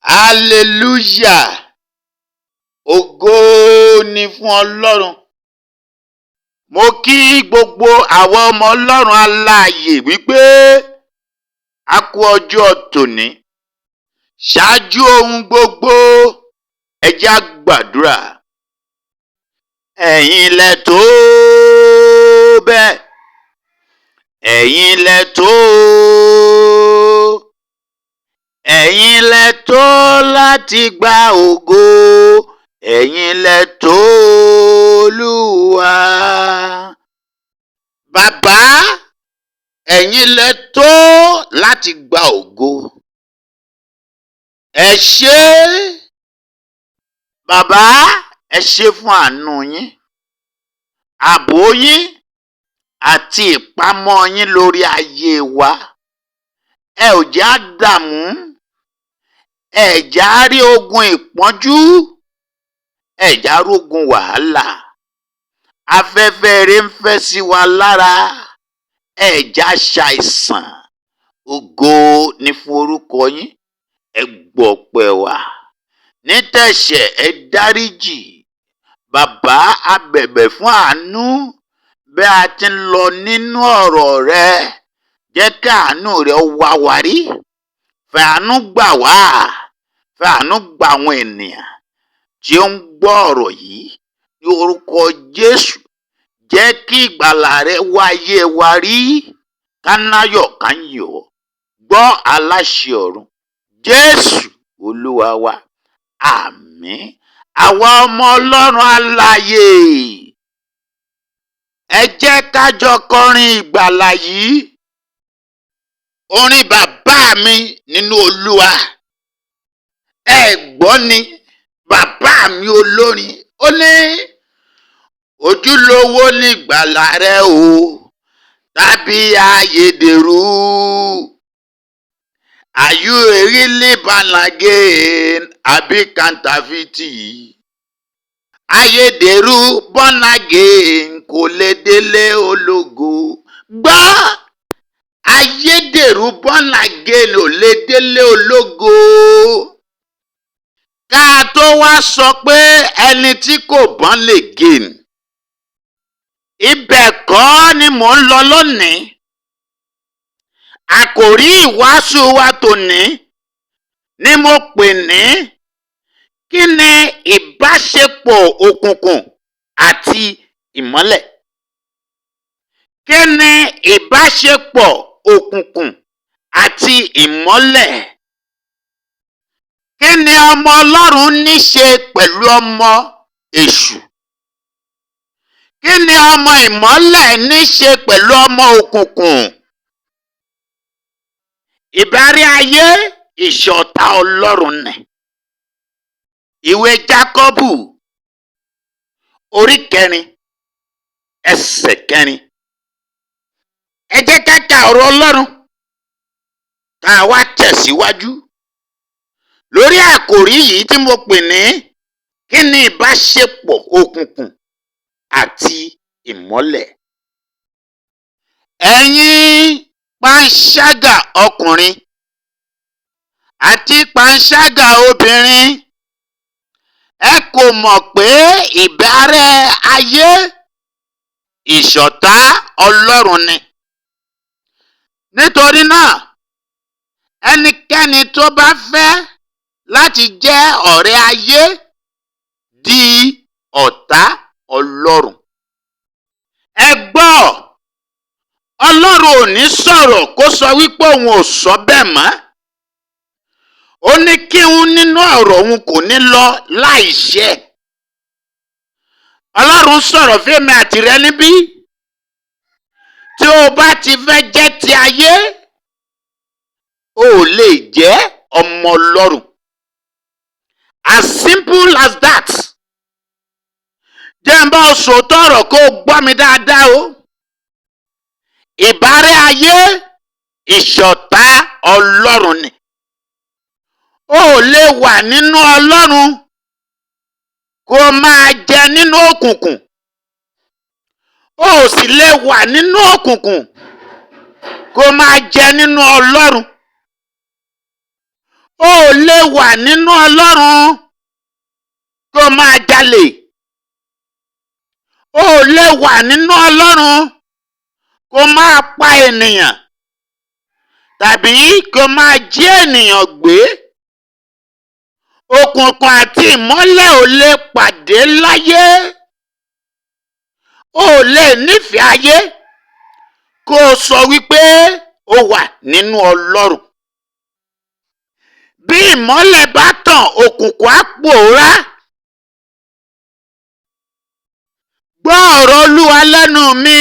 Hallelujah! Ògo ni fún Ọlọ́run. Mo kí gbogbo àwọn ọmọ Ọlọ́run alààyè wípé a kú ọjọ́ tòní. Ṣáájú ohun gbogbo, ẹ jẹ́ á gbàdúrà. Ẹ̀yin lẹ tó bẹ́ẹ̀, ẹ̀yin lẹ tó, ẹ̀yin lẹ tó láti gba ògo, ẹ̀yin lẹ tó Olúwa. Bàbá, ẹ̀yin lẹ tó láti gba ògo. Ẹ ṣé bàbá, ẹ ṣé fún àánú yín, ààbò yín àti ìpamọ́ yín lórí ayé wa. Ẹ ò jẹ́ á dààmú, ẹ jẹ́ á rí ogun ìpọ́njú, ẹ jẹ́ á rógun wàhálà. Afẹ́fẹ́ ire ń fẹ́ sí wa lára, ẹ jẹ́ á ṣàìsàn. Ògo ni fún orúkọ yín, ẹ gbọpẹ́ wa. Ní tẹ̀ṣẹ̀, ẹ dáríjì. Bàbá, a bẹ̀bẹ̀ fún àánú bí a ti ń lọ nínú ọ̀rọ̀ rẹ. Jẹ́ kí àánú rẹ wá wa rí. Fàánú gbà wá, fàánú gba àwọn ènìyàn tí ó ń gbọ́ ọ̀rọ̀ yìí ní orúkọ Jésù. Jẹ́ kí ìgbàlà rẹ wá ayé wa rí, ká náyọ̀ ká yìn ọ́. Gbọ́ aláṣẹ ọ̀run. Jésù Olúwa wa. Àmín. Àwa ọmọ Ọlọ́run alààyè, ẹ jẹ́ ká jọ kọrin ìgbàlà yìí. Orin bàbá mi nínú Olúwa. Ẹ gbọ́ ni bàbá mi olórin. Ó ní ojúlówó nígbàlà rẹ o tàbí ayédèrú. Are you a really born again àbí counterfeit? Ayédèrú born again kò lè délé ológo. Gbọ́, ayédèrú born again ò lè délé ológo. Ká tó wá sọ pé ẹni tí kò born again. Ibẹ̀ kọ́ ni mò ń lọ lónìí. Àkòrí ìwàásù wa tòní ni mo pè ní "Kí ni ìbáṣepọ̀ òkùnkùn àti ìmọ́lẹ̀?" Kí ni ìbáṣepọ̀ òkùnkùn àti ìmọ́lẹ̀? Kí ni ọmọ Ọlọ́run ní ṣe pẹ̀lú ọmọ èṣù? Kí ni ọmọ ìmọ́lẹ̀ ní ṣe pẹ̀lú ọmọ òkùnkùn? Ìbárẹ́ ayé ìṣọ̀tá Ọlọ́run ni. Ìwé Jákọ́bù orí 4 ẹsẹ̀ 4. Ẹ jẹ́ ká ka ọ̀rọ̀ Ọlọ́run ká wá tẹ̀síwájú lórí àkòrí yìí tí mo pè ní "Kí ni ìbáṣepọ̀ òkùnkùn àti ìmọ́lẹ̀?" Ẹ̀yin panṣágà ọkùnrin àti panṣágà obìnrin, ẹ kò mọ̀ pé ìbárẹ́ ayé ìṣọ̀tá Ọlọ́run ni. Nítorí náà, ẹnikẹ́ni tó bá fẹ́ láti jẹ́ ọ̀rẹ́ ayé di ọ̀tá Ọlọ́run. Ẹ gbọ́, Ọlọ́run ò ní sọ̀rọ̀ kó sọ wípé òun ò sọ bẹ́ẹ̀ mọ́. Ó ní kí n nínú ọ̀rọ̀ òun kò ní lọ láì ṣẹ. Ọlọ́run sọ̀rọ̀ fẹ́mi àti rẹ níbí. Tí o bá ti fẹ́ jẹ́ ti ayé, o ò lè jẹ́ ọmọ Ọlọ́run. As simple as that. Jẹ́ n bá ọ sòótọ́ ọ̀rọ̀ kó o gbọ́ mi dáadáa o. Ìbárẹ́ ayé ìṣọ̀tá Ọlọ́run ni. O ò lè wà nínú Ọlọ́run kó o máa jẹ nínú òkùnkùn. O ò sì lè wà nínú òkùnkùn kó o máa jẹ nínú Ọlọ́run. O ò lè wà nínú Ọlọ́run kó máa jalè. O ò lè wà nínú Ọlọ́run kó máa pa ènìyàn tàbí kó máa jí ènìyàn gbé. Òkùnkùn àti ìmọ́lẹ̀ ò lè pàdé láyé. O ò lè nífẹ̀ẹ́ ayé kó o sọ wípé o wà nínú Ọlọ́run. Bí ìmọ́lẹ̀ bá tàn, òkùnkùn á pòórá. Gbọ́ ọ̀rọ̀ Olúwa lẹ́nu mi.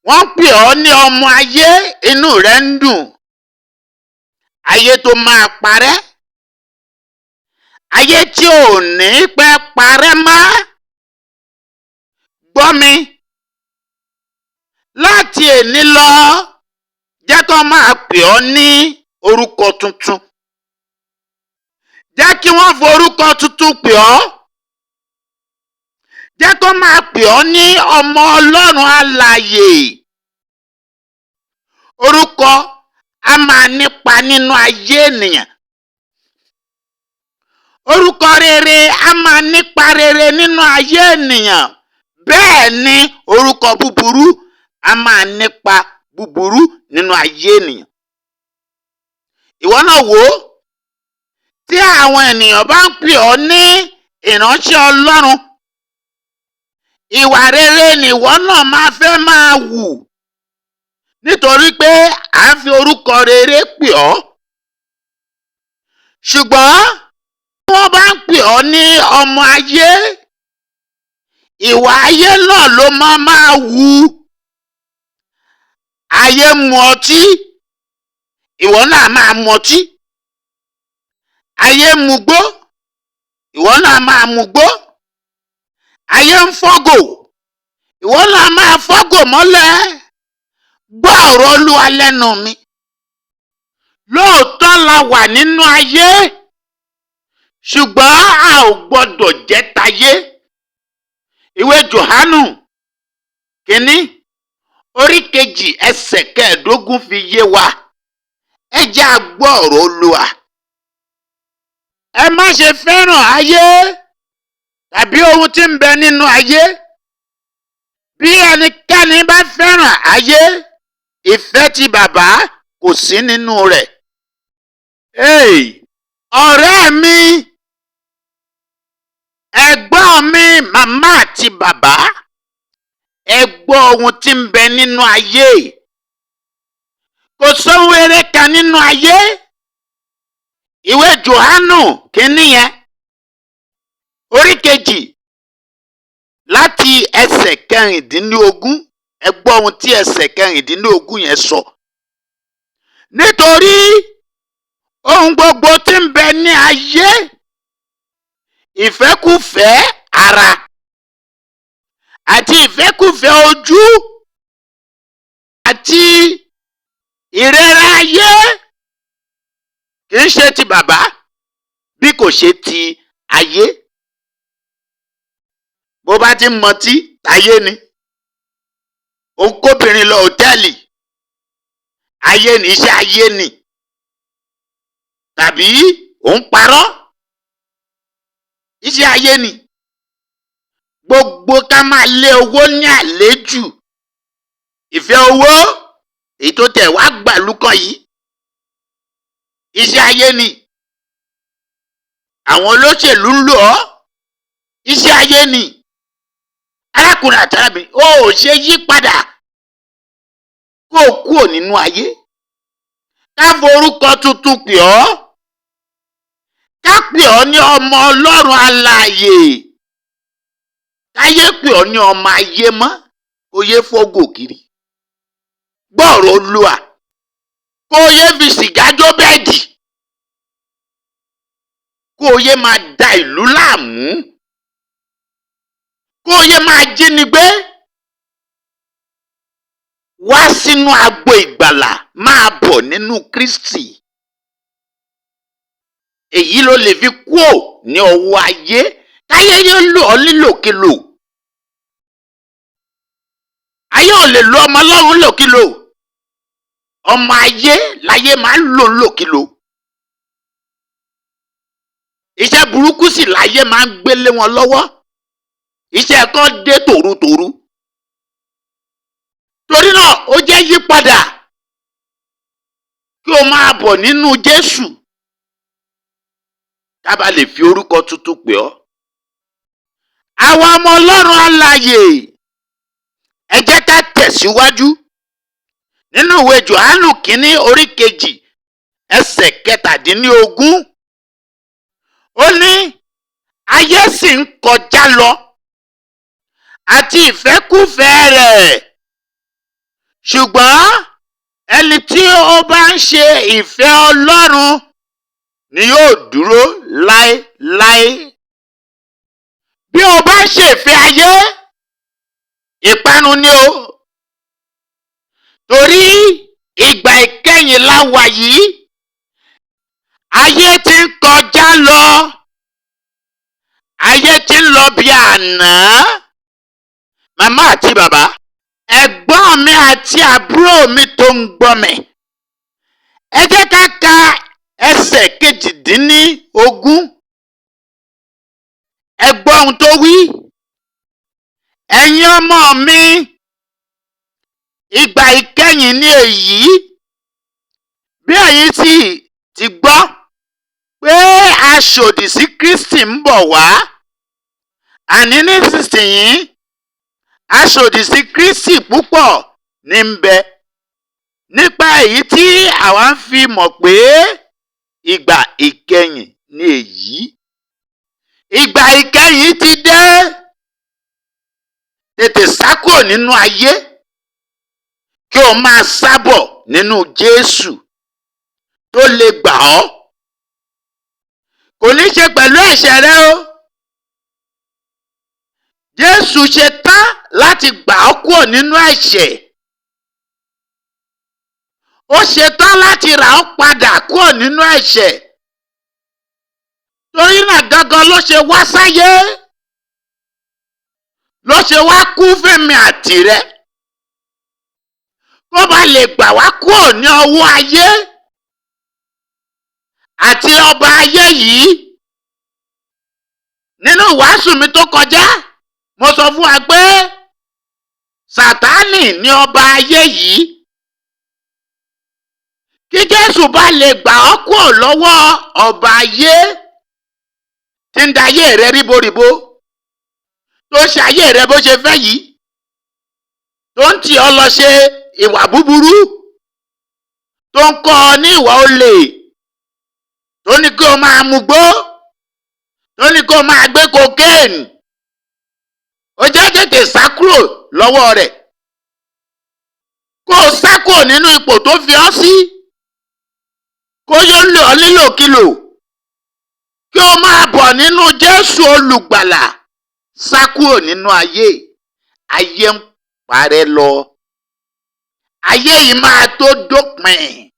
Wọ́n pè ọ́ ní ọmọ ayé, inú rẹ̀ ń dùn. Ayé tó máa parẹ́. Ayé tí ò ní pẹ́ parẹ́ mọ́. Gbọ́ mi. Láti èní lọ, jẹ́ kó máa pè ọ́ ní orúkọ tuntun. Jẹ́ kí wọ́n forúkọ tuntun pè ọ́. Jẹ́ kó máa pè ọ́ ní ọmọ Ọlọ́run alààyè. Orúkọ a máa nípa nínú ayé ènìyàn. Orúkọ rere a máa nípa rere nínú ayé ènìyàn. Bẹ́ẹ̀ ni orúkọ búburú a máa nípa búburú nínú ayé ènìyàn. Ìwọ náà wò ó, tí àwọn ènìyàn bá ń pè ọ́ ní ìránṣẹ́ Ọlọ́run, ìwà rere nìwọ náà máa fẹ́ máa wù, nítorí pé à ń fi orúkọ rere pè ọ́. Ṣùgbọ́n tí wọ́n bá ń pè ọ́ ní ọmọ ayé, ìwà ayé náà ló máa máa wù. Ayé mu ọtí, ìwọ náà máa mu ọtí. Ayé mugbó, ìwọ náà máa mugbó. Ayé ń fọ́gò, ìwọ náà máa fọ́gò mọ́lẹ̀. Gbọ́ ọ̀rọ̀ Olúwa lẹ́nu mi. Lóòótọ́ la wà nínú ayé, ṣùgbọ́n a ò gbọ́dọ̀ jẹ́ tayé. Ìwé Jòhánù kínní orí 2 ẹsẹ̀ 15 fi yé wa. Ẹ jẹ́ a gbọ́ ọ̀rọ̀ Olúwa. Ẹ má ṣe fẹ́ràn ayé tàbí ohun tí ń bẹ nínú ayé. Bí ẹnikẹ́ni bá fẹ́ràn ayé, ìfẹ́ ti bàbá kò sí nínú rẹ̀. Ọ̀rẹ́ mi, ẹ̀gbọ́n mi, màmá àti bàbá, ẹ gbọ́ ohun tí ń bẹ nínú ayé. Kò sóhun rere kan nínú ayé. Ìwé Jòhánù kínní yẹn, orí 2 láti ẹsẹ̀ 16, ẹ gbọ́ ohun tí ẹsẹ̀ 16 yẹn sọ. Nítorí ohun gbogbo tí ń bẹ ní ayé, ìfẹ́kúfẹ̀ẹ́ ara àti ìfẹ́kúfẹ̀ẹ́ ojú àti ìrẹ́ra ayé kì í ṣe ti bàbá bí kò ṣe ti ayé. Bó bá ti ń mọtí, tayé ni. Ó ń kóbìnrin lọ hòtẹ́ẹ̀lì, ayé ni, iṣẹ́ ayé ni. Tàbí ó ń parọ́, iṣẹ́ ayé ni. Gbogbo ká máa lé owó ní àléjù, ìfẹ́ owó èyí tó tẹ̀ wá gbàlúkọ yìí, iṣẹ́ ayé ni. Àwọn olóṣèlú ń lò ọ́, iṣẹ́ ayé ni. Arákùnrin àti arábìnrin, ó ò ṣe yí padà kó o kúrò nínú ayé. Ká forúkọ tuntun pè ọ́, ká pè ọ́ ní ọmọ Ọlọ́run alààyè. Káyé pè ọ́ ní ọmọ ayé mọ́, kó yé fọ́gò kiri. Gbọ́ ọ̀rọ̀ Olúwa, kó yé fi sìgá jó bẹ́ẹ̀dì, kó yé máa da ìlú láàmú, kó yé máa jínigbé. Wá sínú agbo ìgbàlà, máa bọ̀ nínú Kristi. Èyí ló lè fi kúò ní ọwọ́ ayé. Káyé yóò lò ọ́ nílòkulò. Ayé ò lè lo ọmọ Ọlọ́run lòkulò. Ọmọ ayé láyé máa ń lò lòkulò. Iṣẹ́ burúkú sì láyé máa ń gbélé wọn lọ́wọ́. Iṣẹ́ kan dé tòrutòru. Torí náà, ó jẹ́ yípadà kí o máa bọ̀ nínú Jésù, ká bá lè fi orúkọ tuntun pè ọ́. Àwa ọmọ Ọlọ́run alààyè, ẹ jẹ́ ká tẹ̀síwájú nínú ìwé Jòhánù kínní, orí 2, ẹsẹ̀ 17. Ó ní, "Ayé sì ń kọjá lọ àti ìfẹ́kúfẹ̀ẹ́ rẹ̀, ṣùgbọ́n ẹni tí ó bá ń ṣe ìfẹ́ Ọlọ́run ni yóò dúró láéláé." Bí o bá ń ṣèfẹ́ ayé, ìparun ni o, torí ìgbà ìkẹyìn la wà yìí. Ayé ti ń kọjá lọ, ayé ti ń lọ bí àná. Màmá àti bàbá, ẹ̀gbọ́n mi àti àbúrò mi tó ń gbọ́ mi, ẹ jẹ́ ká ka ẹsẹ̀ 18. Ẹ gbọ́ ohun tó wí: "Ẹ̀yin ọmọ mi, ìgbà ìkẹyìn ni èyí. Bí ẹ̀yin sì ti gbọ́ pé aṣòdì sí Kristi ń bọ̀ wá, àní nísinsìnyí aṣòdì sí Kristi púpọ̀ ní ń bẹ. Nípa èyí tí àwa ń fi mọ̀ pé ìgbà ìkẹyìn ni èyí." Ìgbà ìkẹyìn ti dé. Tètè sá kúrò nínú ayé, kí o máa sábọ̀ nínú Jésù tó lè gbà ọ́. Kò ní ṣe pẹ̀lú ẹ̀ṣẹ̀ rẹ o. Jésù ṣe tán láti gbà ọ́ kúrò nínú ẹ̀ṣẹ̀. Ó ṣe tán láti rà ọ́ padà kúrò nínú ẹ̀ṣẹ̀. Torí náà gangan ló ṣe wá sáyé, ló ṣe wá kú fẹ́mi àtìrẹ, kó bá lè gbà wá kúrò ní ọwọ́ ayé àti ọba ayé yìí. Nínú ìwàásù mi tó kọjá, mo sọ fún wa pé Sátánì ní ọba ayé yìí. Kí Jésù bá lè gbà ọ́ kúrò lọ́wọ́ ọba ayé tí ń da ayé rẹ ríboríbo, tó ṣe ayé rẹ bó ṣe fẹ́ yìí, tó ń tì ọ́ lọ ṣe ìwà búburú, tó ń kọ́ ọ ní ìwà olè, tó ní kí o máa mugbó, tó ní kí o máa gbé kokéènì, ó jẹ́ tètè sá kúrò lọ́wọ́ rẹ̀, kó o sá kúrò nínú ipò tó fi ọ́ sí, kó yóò lò ọ́ nílòkulò, kí o máa bọ̀ nínú Jésù olùgbàlà. Sá kúrò nínú ayé. Ayé ń parẹ́ lọ. Ayé yìí máa tó dópin.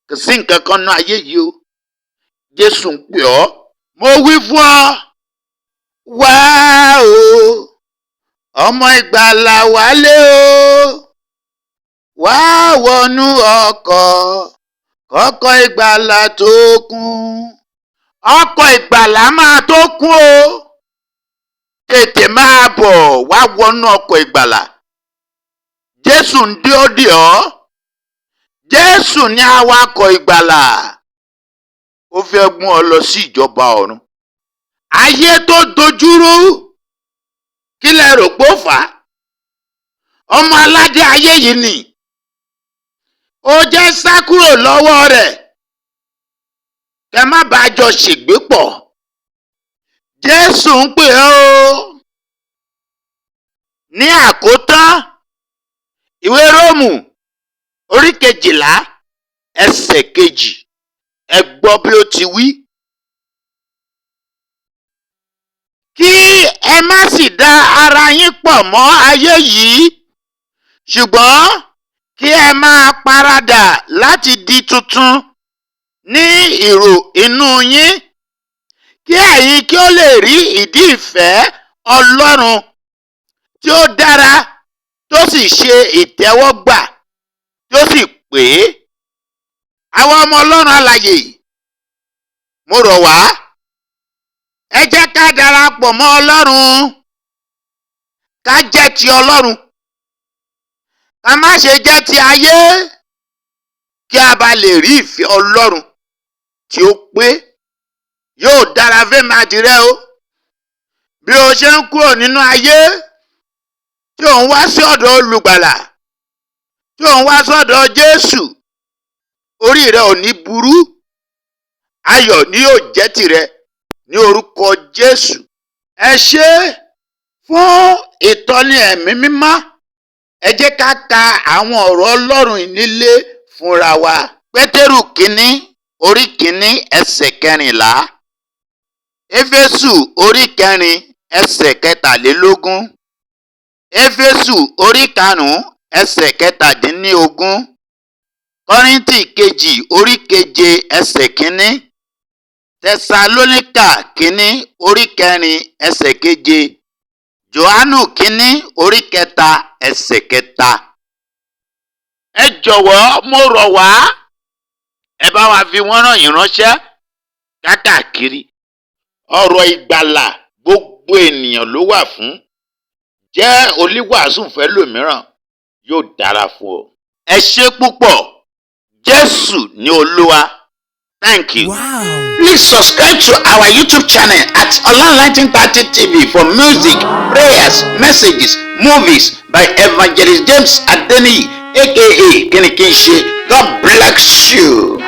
Kò sí nǹkan kan nínú ayé yìí o. Jésù ń pè ọ́. Mo wí fún ọ, wá o, ọmọ ìgbàlà, wálé o, wá wọnú ọkọ̀ kọ́kọ́ ìgbàlà tó kún. Ọkọ̀ ìgbàlà máa tó kún o. Tètè máa bọ̀ wá wọnú ọkọ̀ ìgbàlà. Jésù ń dúró dè ọ́. Jésù ní awakọ̀ ìgbàlà. Ó fẹ́ mú ọ lọ sí ìjọba ọ̀run. Ayé tó dojúrú, kí lẹ rò pé ó fà á? Ọmọ aládé ayé yìí ni. Ó jẹ́ sá kúrò lọ́wọ́ rẹ̀, kẹ má bàa jọ ṣègbé pọ̀. Jésù ń pè ọ́ o. Ní àkótán, ìwé Róòmù orí 12, ẹsẹ̀ 2, ẹ gbọ́ bí ó ti wí: "Kí ẹ má sì da ara yín pọ̀ mọ́ ayé yìí, ṣùgbọ́n kí ẹ máa paradà láti di tuntun ní ìrò inú yín, kí ẹ̀yin kí ó lè rí ìdí ìfẹ́ Ọlọ́run tí ó dára, tó sì ṣe ìtẹ́wọ́gbà, tí ó sì pé." Àwọn ọmọ Ọlọ́run alààyè, mo rọ̀ wá. Ẹ jẹ́ ká darapọ̀ mọ́ Ọlọ́run, ká jẹ́ ti Ọlọ́run, ká má ṣe jẹ́ ti ayé, kí a bá lè rí ìfẹ́ Ọlọ́run tí ó pé. Yóò dára fémi àtìrẹ o. Bí o ṣe ń kúrò nínú ayé, tí ò ń wá sí ọ̀dọ̀ Olùgbàlà, tí ò ń wá sọ́dọ̀ Jésù, orí rẹ ò ní burú, ayọ̀ ni yóò jẹ́ tìrẹ ní orúkọ Jésù. Ẹ ṣé fún ìtọ́ni Ẹ̀mí Mímọ́. Ẹ jẹ́ ká ka àwọn ọ̀rọ̀ Ọlọ́run yìí nílé fúnra wa. Pétérù kínní, orí 1, ẹsẹ̀ 14. Éfésù orí 4, ẹsẹ̀ 23. Éfésù orí 5, ẹsẹ̀ 17. Kọ́ríńtì kejì, orí 7, ẹsẹ̀ 1. Tẹsalóníkà kínní, orí 4, ẹsẹ̀ 7. Jòhánù kínní, orí 3, ẹsẹ̀ 3. Ẹ jọ̀wọ́, mo rọ̀ wá, ẹ bá wa fi wọ́n ràn yín ránṣẹ́ káàkiri. Ọ̀rọ̀ ìgbàlà, gbogbo ènìyàn ló wà fún. Jẹ́ oníwàásù fẹ́lòmíràn, yóò dára fún ọ. Ẹ ṣé púpọ̀. Jésù ní Olúwa. Thank you. Please subscribe to our YouTube channel at Online 1930 TV for music, prayers, messages, movies by Evangelist James Adeniyi, aka Kinikinse. God bless you.